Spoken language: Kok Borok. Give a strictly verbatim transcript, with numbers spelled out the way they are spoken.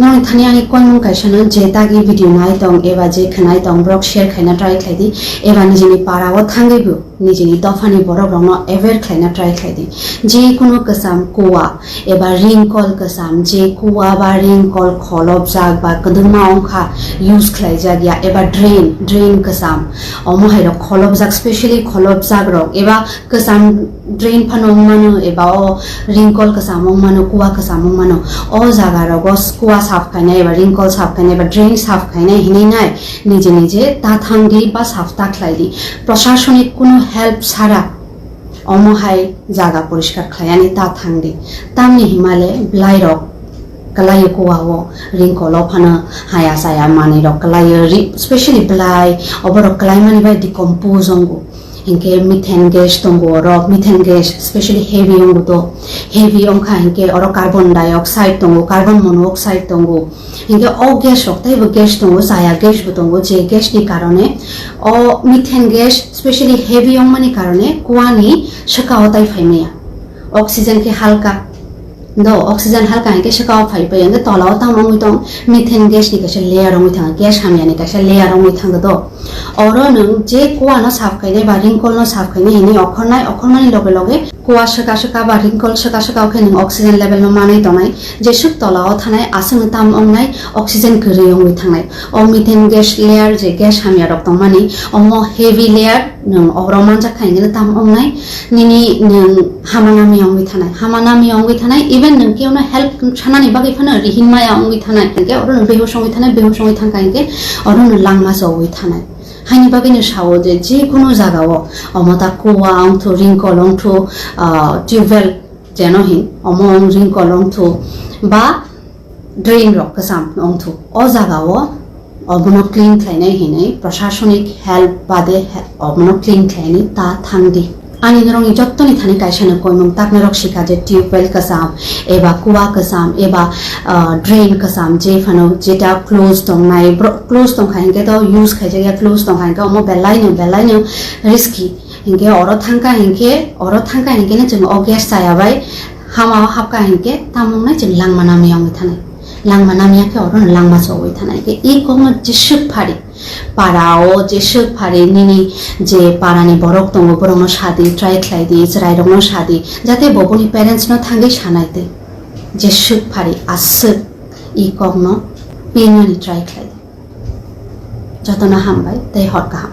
Nini thani ani koimung kaisa no je tagi video nai tong eba je khnai tong borok share khaina try khlai di, eba nijini para o thangwi bo nijini dophani borok rokno aware khlaina try khlai di. Je kuno kwcham kuwa eba ringkol kwcham, je kuwa ba ringkol kholopjak ba kwdwma wngkha use khlaijak ya eba drain, drain kwcham omo hai rok kholopjak, specially kholopjak rok eba kwcham drain phano wng mano eba o ringkol kwcham wng mano, kuwa kwcham wng mano. O jaga rogo kuwa saf khainai eba ringkol saf khainai eba drain saf khainai hinwi nai nije nije ta thang di ba saf ta khlai di. Prashasonik kunu help sara omo hai jaga poriskar khlai ani ta thang di. Tamni himale bwlai rok kwlai o kuwa o ringkol o phano haya chaya manwi rok kwlai o ri-, specially bwlai oborok kwlai mani bai decompose wngo. Hinkhe methane gas tongo oro, methane gas specially heavy wngo to, heavy wngkha hinkhe oro carbon dioxide tongo, carbon monoxide tongo, hinkhe o gas rok teibo gas tongo, chaya gas bo tongo, je gas ni karone o methane gas specially heavy wngmani karone kuwa ni swka o tai phaimaya, oxygen khe halka. Do oxygen halka hinkhe swka o phai phai hinkhe tola o tamo wngwi tong, methane gas ni kaisa layer wngwi thango, gas hamya ni kaisa layer wngwi thango do. Oro nwng je kuwa no saf khainai ba ringkol no saf khainai hinwi okhornai, okhormani loge loge kuwa swka swka ba ringkol swka swka o khe nwng oxygen level no manwi tongnai, jeswk tola o thanai aswk no tamo wngnai oxygen kwrwi wngwi thangnai. O methane gas layer je gas hamya rok tongmani omo heavy layer nwng oro manjak kha hinkhe tam wngnai, nini nwng hama nami wngwi thanai, hama nami wngwi thanai, even nwng keo no help sanani bagwi phano rihin maya wngwi thanai, hinkhe oro nwng behush wngwi thanai, behush wngwi thangkha hinkhe oro nwng langma chogwi thanai. Haini bagwi no sao je, je kunu jaga o omo ta kuwa wngthu, ringkol wngthu, ah, tubewell jeno hin omo wng ringkol wngthu ba drain rok kwcham wngthu. O jaga o obono clean khlainai hinwi prashasonik help bade he-, obono clean khlainai ta thang di. Ani norokni jottoni thani kaisa no koimung taknairok sikha je tubewell kwcham eba kuwa kwcham eba, ah, drain kwcham je phano jeta close tongnai, bro-, close tongkha hinkhe to use khaijakya close tongkha hinkhe omo belai no, belai no risky. Hinkhe oro thangkha hinkhe, oro thangkha hinkhe no chwng o gas chaya bai hama o hapkha hinkhe tamo wngnai chwng langma nami wngwi thanai, langma nami ya khe oro no langma chogwi thanai. Hinkhe i kokno jeswk phari para o jeswk phari nini je para ni borok tongo borok no sadi, try khlai di, chwrai rok no sadi, jate bo boni parents no thangwi sanai twi jeswk phari aswk i kokno pinani try khlai di. Jotono hambai tei hor kaham.